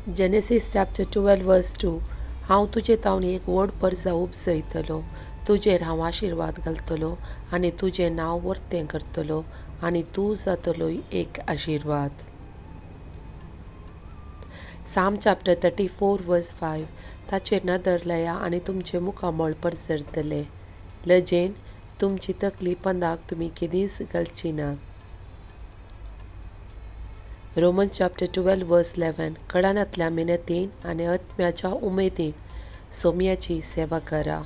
Genesis chapter 12 verse 2. हांव तुजे तावन एक व्हड परजा उपजयतलो, तुजेर हांव आशिर्वाद घालतलो आनी तुजें नांव वर्तें करतलो आनी तूं जातलो एक आशिर्वाद. Psalm chapter 34 verse 5. ताचेर नदर लाया आनी तुमचें मुखामळ परजरतलें, लजेन तुमची तकली पंदाक तुमी केदींच घालची नात. Romans chapter 12 verse 11. कळानांतल्या मेहनतीन आनी आत्म्याच्या उमेदीन सोम्याची सेवा करा.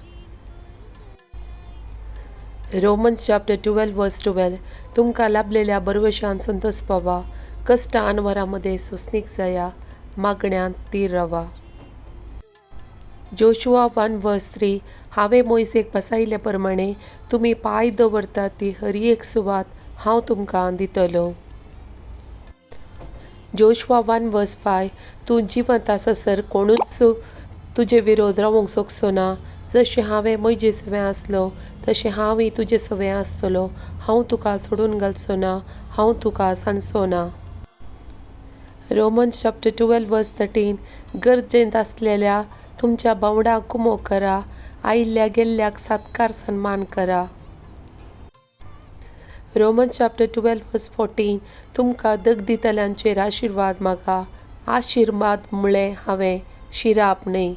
Romans chapter 12 verse 12. तुमकां लाभलेल्या बरवशान संतोष पावा, कश्ट अनवरा मदें सोंसणीक जाया, मागण्यांत थीर रावा. Joshua 1 verse 3. हांवें मोयसेक बसयिल्ले प्रमाणे तुमी पांय दवरतात ती हर एक सुवात हांव तुमकां दितलो. Joshua 1 verse 5. तूं जिवंत आसासर कोणूच तुजे विरोध रावंक शकचो ना. जशें हांवें म्हजे सवें आसलो तशें हांवूय तुजे सवें आसतलो. हांव तुका सोडून घालचो ना, हांव तुका सांडचो ना. Romans chapter 12 verse 13. गरजेंत आसलेल्या तुमच्या भावंडांक कुमोक करा, आयिल्ल्या गेल्ल्याक सात्कार सन्मान करा. Romans chapter 12 verse 14. तुमकां दग दितल्यांचेर आशिर्वाद मागा, आशिर्वाद म्हळें हांवें, शिराप न्हय.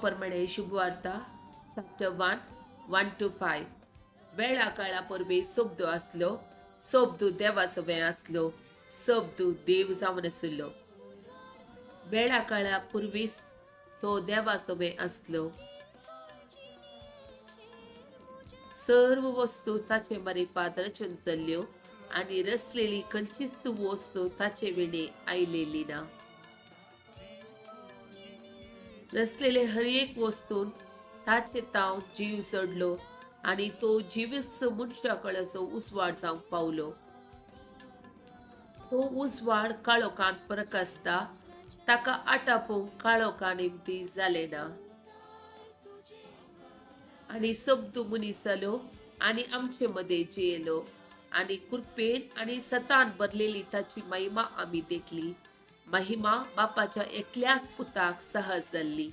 प्रमाणे शुभवार्ता चॅप्टर 1 1 to 5. वेळा काळा परबे शब्द आसलो, शब्द देवा सवें आसलो, शब्द देव जावन आशिल्लो. वेळा काळा पुर्वीच तो देवा सवें आसलो. सर्व वस्तू ताचे मारिफात रचून जाल्ल्यो आनी रचलेली खंयचीच वस्तू ताचे विणे आयलेली ना. रचलेले हर एक वस्तून ताचे ताव जीव चडलो आनी तो जिवीच मनशा कळाचो उजवाड जावंक पावलो. तो उजवाड काळोखांत प्रकासता, ताका आटापूंक काळोखा निमती जालें ना. आनी शब्द मनीस जालो आनी आमचे मदें जियेलो आनी कृपेन आनी सतान भरलेली ताची महिमा आमी देखली, महिमा बापाच्या एकल्याच पुताक सहज जाल्ली.